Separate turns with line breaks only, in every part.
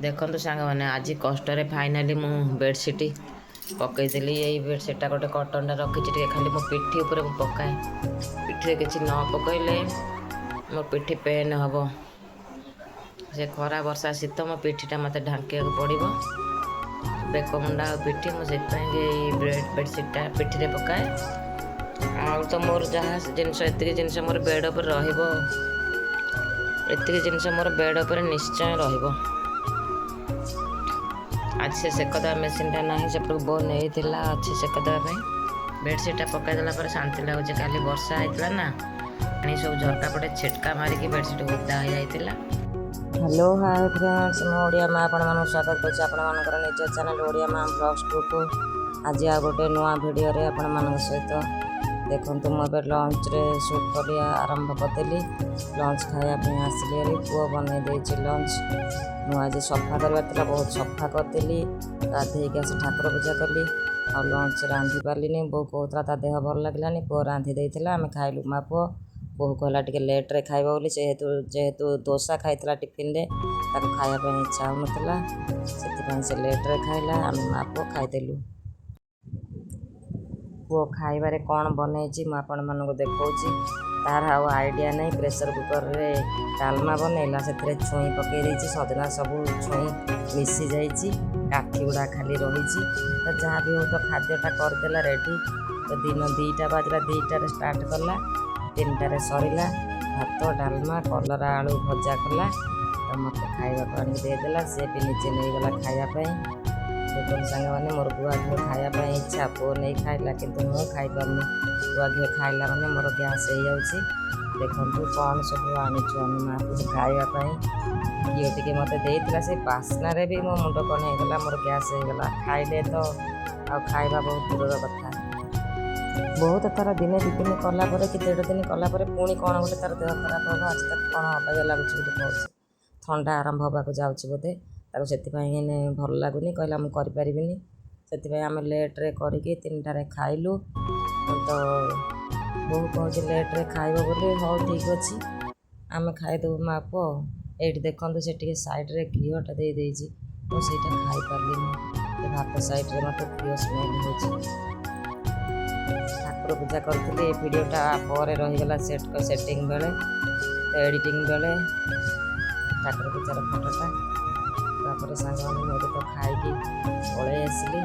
ଦେଖନ୍ତୁ ସାଙ୍ଗମାନେ, ଆଜି କଷ୍ଟରେ ଫାଇନାଲି ମୁଁ ବେଡ଼ସିଟ୍ ପକାଇଦେଲି। ଏଇ ବେଡ଼ସିଟ୍ଟା ଗୋଟେ କଟନଟା ରଖିଛି ଟିକେ, ଖାଲି ମୋ ପିଠି ଉପରେ ମୁଁ ପକାଏ। ପିଠିରେ କିଛି ନ ପକାଇଲେ ମୋ ପିଠି ପେନ୍ ହେବ। ସେ ଖରା, ବର୍ଷା, ଶୀତ, ମୋ ପିଠିଟା ମୋତେ ଢାଙ୍କିବାକୁ ପଡ଼ିବ, ବେକ ମୁଣ୍ଡା ଆଉ ପିଠି। ମୁଁ ସେଥିପାଇଁ ଏଇ ବେଡ଼ସିଟ୍ଟା ପିଠିରେ ପକାଏ। ଆଉ ତ ମୋର ଯାହା ଜିନିଷ, ଏତିକି ଜିନିଷ ମୋର ବେଡ଼୍ ଉପରେ ରହିବ। ଏତିକି ଜିନିଷ ମୋର ବେଡ଼୍ ଉପରେ ନିଶ୍ଚୟ ରହିବ। ଆଜି ସେ ସେକ ଦେବା ମେସିନ୍ଟା ନାହିଁ, ସେପଟକୁ ବୋଉ ନେଇଥିଲା, ଅଛି ସେକ ଦେବା ପାଇଁ। ବେଡ଼ସିଟ୍ଟା ପକାଇଦେଲା ପରେ ଶାନ୍ତି ଲାଗୁଛି। କାଲି ବର୍ଷା ହେଇଥିଲା ନା, ପାଣି ସବୁ ଝରକା ପଟେ ଛିଟକା ମାରିକି ବେଡ଼ସିଟ୍ ଓଦା ହେଇଯାଇଥିଲା। ହ୍ୟାଲୋ, ହାଏ ଫ୍ରେଣ୍ଡସ୍, ମୁଁ ଓଡ଼ିଆ ମା ଆପଣମାନଙ୍କୁ ସ୍ୱାଗତ କରୁଛି ଆପଣମାନଙ୍କର ନିଜ ଚ୍ୟାନେଲ୍ ଓଡ଼ିଆ ମା ବ୍ଲଗ୍ସ ଟୁକୁ। ଆଜି ଆଉ ଗୋଟେ ନୂଆ ଭିଡ଼ିଓରେ ଆପଣମାନଙ୍କ ସହିତ। ଦେଖନ୍ତୁ, ମୁଁ ଏବେ ଲଞ୍ଚରେ ସୁଟ୍ କରିବା ଆରମ୍ଭ କରିଦେଲି। ଲଞ୍ଚ ଖାଇବା ପାଇଁ ଆସିଲି ହେରି। ପୁଅ ବନେଇ ଦେଇଛି ଲଞ୍ଚ। ମୁଁ ଆଜି ସଫା କରିବାର ଥିଲା, ବହୁତ ସଫା କରିଦେଲି। ଗାଧେଇକି ଆସି ଠାକୁର ପୂଜା କଲି ଆଉ ଲଞ୍ଚ ରାନ୍ଧି ପାରିଲିନି। ବୋଉ କହୁଥିଲା ତା ଦେହ ଭଲ ଲାଗିଲାନି। ପୁଅ ରାନ୍ଧି ଦେଇଥିଲା, ଆମେ ଖାଇଲୁ ମା ପୁଅ। ବୋହୂ କହିଲା ଟିକେ ଲେଟ୍ରେ ଖାଇବ ବୋଲି। ଯେହେତୁ ଦୋସା ଖାଇଥିଲା ଟିଫିନରେ, ତାକୁ ଖାଇବା ପାଇଁ ଇଚ୍ଛା ହେଉନଥିଲା, ସେଥିପାଇଁ ସେ ଲେଟ୍ରେ ଖାଇଲା। ଆମେ ମା ପୁଅ ଖାଇଦେଲୁ। ପୁଅ ଖାଇବାରେ କ'ଣ ବନେଇଛି, ମୁଁ ଆପଣମାନଙ୍କୁ ଦେଖାଉଛି। ତାର ଆଉ ଆଇଡ଼ିଆ ନାହିଁ। ପ୍ରେସର କୁକରରେ ଡାଲମା ବନେଇଲା, ସେଥିରେ ଛୁଇଁ ପକାଇ ଦେଇଛି। ସଜନା ସବୁ ଛୁଇଁ ମିଶି ଯାଇଛି, କାଠି ଗୁଡ଼ା ଖାଲି ରହିଛି। ତ ଯାହା ବି ହଉ, ତ ଖାଦ୍ୟଟା କରିଦେଲା ରେଡ଼ି। ତ ଦିନ 2ଟା ବାଜିଲା, 2ଟାରେ ଷ୍ଟାର୍ଟ କଲା, 3ଟାରେ ସରିଲା। ଭାତ, ଡାଲମା, କଲରା ଆଳୁ ଭଜା କଲା, ତ ମୋତେ ଖାଇବାକୁ ଆଣିକି ଦେଇଦେଲା। ସେ ବି ନିଜେ ନେଇଗଲା ଖାଇବା ପାଇଁ। ଦେଖନ୍ତୁ ସାଙ୍ଗମାନେ, ମୋର ଗୁଆ ଘିଅ ଖାଇବା ପାଇଁ ଇଚ୍ଛା। ପୁଅ ନେଇ ଖାଇଲା, କିନ୍ତୁ ମୁଁ ଖାଇପାରୁନି। ଗୁଆ ଘିଅ ଖାଇଲା ମାନେ ମୋର ଗ୍ୟାସ୍ ହେଇଯାଉଛି। ଦେଖନ୍ତୁ କ'ଣ ସବୁ ଆଣିଛୁ ଆମେ ମା ପୁଅ ଖାଇବା ପାଇଁ। ଘିଅ ଟିକେ ମୋତେ ଦେଇଥିଲା, ସେ ବାସ୍ନାରେ ବି ମୋ ମୁଣ୍ଡ କ'ଣ ହେଇଗଲା, ମୋର ଗ୍ୟାସ୍ ହେଇଗଲା। ଖାଇଲେ ତ ଆଉ ଖାଇବା ବହୁତ ଦୂରର କଥା। ବହୁତ ଥର ଦିନେ 2 ଦିନ କଲା ପରେ କି ଦେଢ଼ ଦିନ କଲା ପରେ ପୁଣି କ'ଣ ଗୋଟେ ତାର ଦେହ ଖରାପ ହେବ। ଆଜି ତାକୁ କ'ଣ ଅବାଗିଆ ଲାଗୁଛି ବୋଲି କହୁଛି। ଥଣ୍ଡା ଆରମ୍ଭ ହେବାକୁ ଯାଉଛି ବୋଧେ ତାକୁ, ସେଥିପାଇଁ ଏନେ ଭଲ ଲାଗୁନି। କହିଲା ମୁଁ କରିପାରିବିନି। ସେଥିପାଇଁ ଆମେ ଲେଟ୍ରେ କରିକି 3ଟାରେ ଖାଇଲୁ। ତ ବୋହୂ କହୁଛି ଲେଟ୍ରେ ଖାଇବ ବୋଲି। ହଉ, ଠିକ୍ ଅଛି, ଆମେ ଖାଇଦେବୁ ମା ପୁଅ। ଏଇଠି ଦେଖନ୍ତୁ, ସେ ଟିକେ ସାଇଡ଼୍ରେ ଘିଅଟା ଦେଇଦେଇଛି, ମୁଁ ସେଇଟା ଖାଇପାରିଲିନି। ସେ ଭାତ ସାଇଡ଼୍ରେ ମୋତେ ଘିଅ ସ୍ମେଲ୍ ହେଉଛି। ଠାକୁର ପୂଜା କରିଥିଲି, ଏ ଭିଡ଼ିଓଟା ପରେ ରହିଗଲା ସେଟିଂ ବେଳେ, ଏଡ଼ିଟିଂ ବେଳେ, ଠାକୁର ପୂଜାର ଫଟୋଟା। ତାପରେ ସାଙ୍ଗମାନେ, ମୁଁ ଏବେ ତ ଖାଇକି ପଳେଇ ଆସିଲି।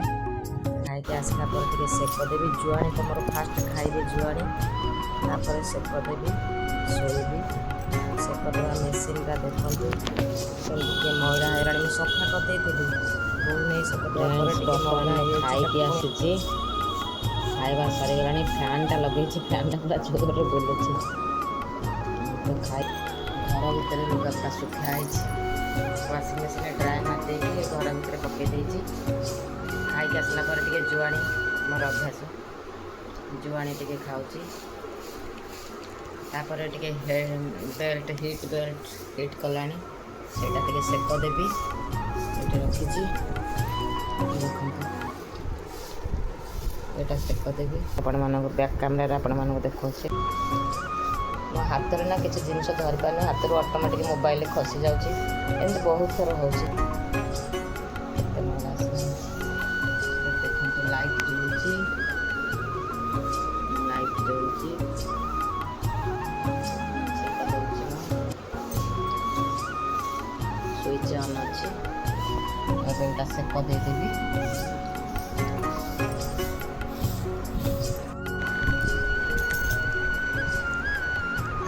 ଖାଇକି ଆସିଲା ପରେ ଟିକେ ସେକ ଦେବି। ଜୁଆଣି ତ ମୋର ଫାଷ୍ଟ ଖାଇବି ଜୁଆଣି, ତାପରେ ସେକ ଦେବି, ଶୋଇବି। ସେକ ଦେବା ମେସିନ୍ଟା ଦେଖନ୍ତୁ, ଟିକେ ମଇଳା ହେଇଗଲାଣି। ମୁଁ ସଫା କରିଦେଇଥିଲି। ବୋଉ ନେଇ ସେକ ଦେବା ପରେ ଟିକେ ମଇଳା ହେଇଯାଇଛି।
ଖାଇକି ଆସିଛି, ଖାଇବା ସରିଗଲାଣି। ଫ୍ୟାନ୍ଟା ଲଗେଇଛି, ଫ୍ୟାନ୍ଟା ପୁରା ଜୋରରେ ବୁଲୁଛି। ତ ଖାଇ ଘର ଭିତରେ ଲୁଗାପଟା ଶୁଖା ହେଇଛି। ୱାସିଂ ମେସିନ୍ରେ ଡ୍ରାଏ ମାରି ଦେଇକି ଘର ଭିତରେ ପକାଇ ଦେଇଛି। ଖାଇକି ଆସିଲା ପରେ ଟିକେ ଜୁଆଣି, ମୋର ଅଭ୍ୟାସ, ଜୁଆଣି ଟିକେ ଖାଉଛି। ତାପରେ ଟିକେ ବେଲ୍ଟ ହିଟ୍ ବେଲ୍ଟ ହିଟ୍ କଲାଣି, ସେଇଟା ଟିକେ ସେକ ଦେବି। ଏଇଠି ରଖିଛି, ଦେଖନ୍ତୁ, ଏଇଟା ସେକ ଦେବି। ଆପଣମାନଙ୍କୁ ବ୍ୟାକ୍ କ୍ୟାମେରାରେ ଆପଣମାନଙ୍କୁ ଦେଖାଉଛି। ମୋ ହାତରେ ନା କିଛି ଜିନିଷ ଧରିପାରୁନି, ହାତରୁ ଅଟୋମେଟିକ୍ ମୋବାଇଲ ଖସି ଯାଉଛି। ଏମିତି ବହୁତ ଥର ହେଉଛି। କେତେ ମଇଳା ଆସିଲାଣି ଦେଖନ୍ତୁ। ଲାଇଟ୍ ଜଳୁଛି, ଲାଇଟ୍ ଜଳୁଛି। ସେକ ଦେଉଛି ମୁଁ। ସୁଇଚ୍ ଅନ୍ ଅଛି। ଏବେ ଏଇଟା ସେକ ଦେଇଦେବି।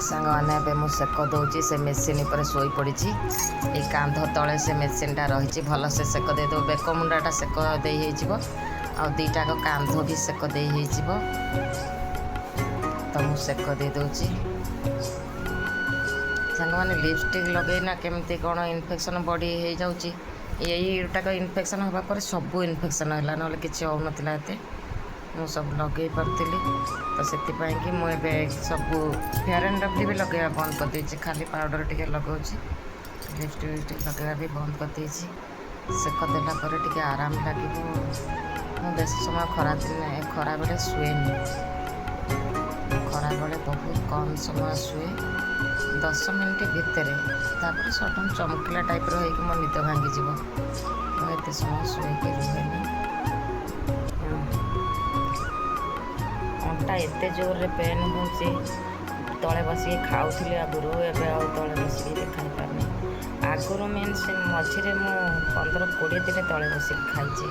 ସାଙ୍ଗମାନେ, ଏବେ ମୁଁ ସେକ ଦେଉଛି। ସେ ମେସିନ୍ ଉପରେ ଶୋଇପଡ଼ିଛି। ଏଇ କାନ୍ଧ ତଳେ ସେ ମେସିନ୍ଟା ରହିଛି। ଭଲସେ ସେକ ଦେଇଦେବ, ବେକ ମୁଣ୍ଡାଟା ସେକ ଦେଇ ହେଇଯିବ ଆଉ ଦୁଇଟାକ କାନ୍ଧ ବି ସେକ ଦେଇ ହେଇଯିବ। ତ ମୁଁ ସେକ ଦେଇଦେଉଛି। ସାଙ୍ଗମାନେ, ଲିପଷ୍ଟିକ୍ ଲଗେଇନା କେମିତି କ'ଣ ଇନଫେକ୍ସନ୍ ବଢ଼ି ହେଇଯାଉଛି। ଏଇଟାକ ଇନଫେକ୍ସନ୍ ହେବା ପରେ ସବୁ ଇନଫେକ୍ସନ୍ ହେଲା, ନହେଲେ କିଛି ହେଉନଥିଲା ଏତେ। ମୁଁ ସବୁ ଲଗେଇ ପାରୁଥିଲି। ତ ସେଥିପାଇଁ କି ମୁଁ ଏବେ ସବୁ ଫେୟାର୍ ଆଣ୍ଡ ଲଭଲି ବି ଲଗେଇବା ବନ୍ଦ କରିଦେଇଛି। ଖାଲି ପାଉଡ଼ର ଟିକେ ଲଗାଉଛି। ଲିପଷ୍ଟିକ୍ ଫିପଷ୍ଟିକ୍ ଲଗେଇବା ବି ବନ୍ଦ କରିଦେଇଛି। ସେକ ଦେଲା ପରେ ଟିକେ ଆରାମ ଲାଗିବ। ମୁଁ ବେଶୀ ସମୟ ଖରାଦିନେ ଖରାବେଳେ ଶୁଏନି। ଖରାବେଳେ ବହୁତ କମ୍ ସମୟ ଶୁଏ। 10 ମିନିଟ୍ ଭିତରେ। ତାପରେ ସଡ଼ନ୍ ଚମକିଲା ଟାଇପ୍ର ହେଇକି ମୋ ନିଦ ଭାଙ୍ଗିଯିବ। ମୁଁ ଏତେ ସମୟ ଶୋଇକି ରୁହେନି। ଅଣ୍ଟା ଏତେ ଜୋରରେ ପେନ୍ ହେଉଛି। ତଳେ ବସିକି ଖାଉଥିଲି ଆଗରୁ, ଏବେ ଆଉ ତଳେ ବସିକି ବି ଖାଇପାରୁନି। ଆଗରୁ ମିନ୍ସ ମଝିରେ ମୁଁ 15-20 ଦିନ ତଳେ ବସିକି ଖାଇଛି।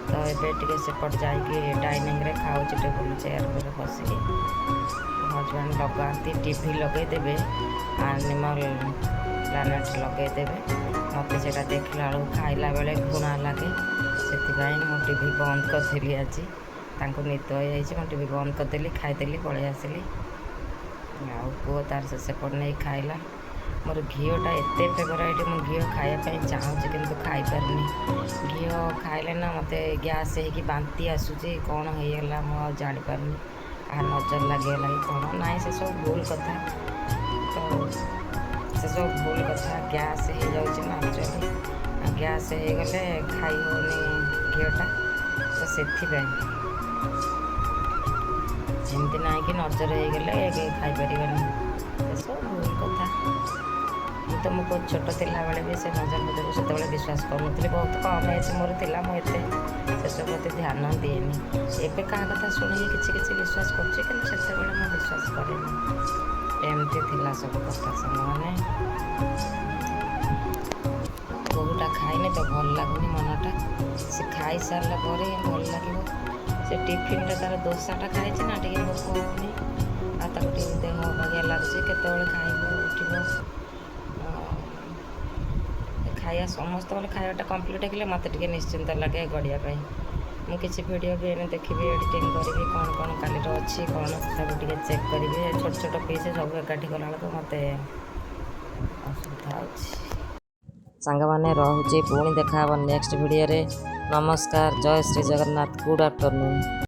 ତ ଏବେ ଟିକେ ସେପଟ ଯାଇକି ଡାଇନିଂରେ ଖାଉଛି, ଟେବୁଲ୍ ଚେୟାର ଉପରେ ବସିକି। ହଜବେଣ୍ଡ ଲଗାନ୍ତି, ଟିଭି ଲଗେଇଦେବେ, ଆନିମଲ୍ ପ୍ଲାନେଟ୍ ଲଗେଇଦେବେ। ମୋତେ ସେଇଟା ଦେଖିଲା ବେଳକୁ ଖାଇଲା ବେଳେ ଘୃଣା ଲାଗେ। ସେଥିପାଇଁ ମୁଁ ଟିଭି ବନ୍ଦ କରିଦେଲି ଆଜି। ତାଙ୍କୁ ନିଦ ହେଇଯାଇଛି, ମୁଁ ଟିଭି ବନ୍ଦ କରିଦେଲି, ଖାଇଦେଲି, ପଳେଇ ଆସିଲି। ଆଉ ପୁଅ ତାର ସେ ସେପଟ ନେଇ ଖାଇଲା। ମୋର ଘିଅଟା ଏତେ ଫେଭରାଇଟ୍, ମୁଁ ଘିଅ ଖାଇବା ପାଇଁ ଚାହୁଁଛି କିନ୍ତୁ ଖାଇପାରୁନି। ଘିଅ ଖାଇଲେ ନା ମୋତେ ଗ୍ୟାସ୍ ହେଇକି ବାନ୍ତି ଆସୁଛି। କ'ଣ ହେଇଗଲା ମୁଁ ଆଉ ଜାଣିପାରୁନି। କାହା ନଜର ଲାଗିଗଲା କି କ'ଣ? ନାଇଁ, ସେସବୁ ଭୁଲ କଥା। ତ ସେସବୁ ଭୁଲ କଥା। ଗ୍ୟାସ୍ ହେଇଯାଉଛି ନା ଆକ୍ଚୁଆଲି। ଗ୍ୟାସ୍ ହେଇଗଲେ ଖାଇ ହେଉନି ଘିଅଟା, ତ ସେଥିପାଇଁ। ଏମିତି ନାହିଁ କି ନଜର ହେଇଗଲେ କେହି ଖାଇପାରିବେନି, ସେସବୁ ଭୁଲ କଥା। ମୁଁ ତ ମୁଁ ଛୋଟ ଥିଲାବେଳେ ବି ସେ ନଜର ଫଜରକୁ ସେତେବେଳେ ବିଶ୍ୱାସ କରୁନଥିଲି। ବହୁତ କମ୍ ଏଜ୍ ମୋର ଥିଲା, ମୁଁ ଏତେ ସେସବୁ ପ୍ରତି ଧ୍ୟାନ ଦିଏନି। ଏବେ କାହା କଥା ଶୁଣିକି କିଛି କିଛି ବିଶ୍ୱାସ କରୁଛି, କିନ୍ତୁ ସେତେବେଳେ ମୁଁ ବିଶ୍ୱାସ କରେନି। ଏମିତି ଥିଲା ସବୁ କଥା ସାଙ୍ଗମାନେ। ବୋହୂଟା ଖାଇନି ତ ଭଲ ଲାଗୁନି ମନଟା। ସେ ଖାଇସାରିଲା ପରେ ହିଁ ଭଲ ଲାଗିବ। ସେ ଟିଫିନ୍ଟା ତାର ଦୋସାଟା ଖାଇଛି ନା, ଟିକେ ଭୋକ ହେଉନି। ଆଉ ତାକୁ ଟିକେ ଦେହ ଅବାଗିଆ ଲାଗୁଛି। କେତେବେଳେ ଖାଇବ, ଉଠିବ। ଆଉ ଖାଇବା ସମସ୍ତଙ୍କର ଖାଇବାଟା କମ୍ପ୍ଲିଟ୍ ହେଇଗଲେ ମୋତେ ଟିକେ ନିଶ୍ଚିନ୍ତ ଲାଗେ ଗଡ଼ିବା ପାଇଁ। ମୁଁ କିଛି ଭିଡ଼ିଓ ବି ଏଇନେ ଦେଖିବି, ଏଡ଼ିଟିଂ କରିବି, କ'ଣ କ'ଣ କାଲିର ଅଛି କ'ଣ ତାକୁ ଟିକେ ଚେକ୍ କରିବି। ଛୋଟ ଛୋଟ ପିସ୍ ସବୁ ଏକାଠି କଲାବେଳକୁ ମୋତେ ଅସୁବିଧା ହେଉଛି।
ସାଙ୍ଗମାନେ, ରହୁଛି। ପୁଣି ଦେଖା ହେବ ନେକ୍ସଟ ଭିଡ଼ିଓରେ। ନମସ୍କାର, ଜୟ ଶ୍ରୀ ଜଗନ୍ନାଥ, ଗୁଡ଼ ଆଫ୍ଟରନୁନ୍।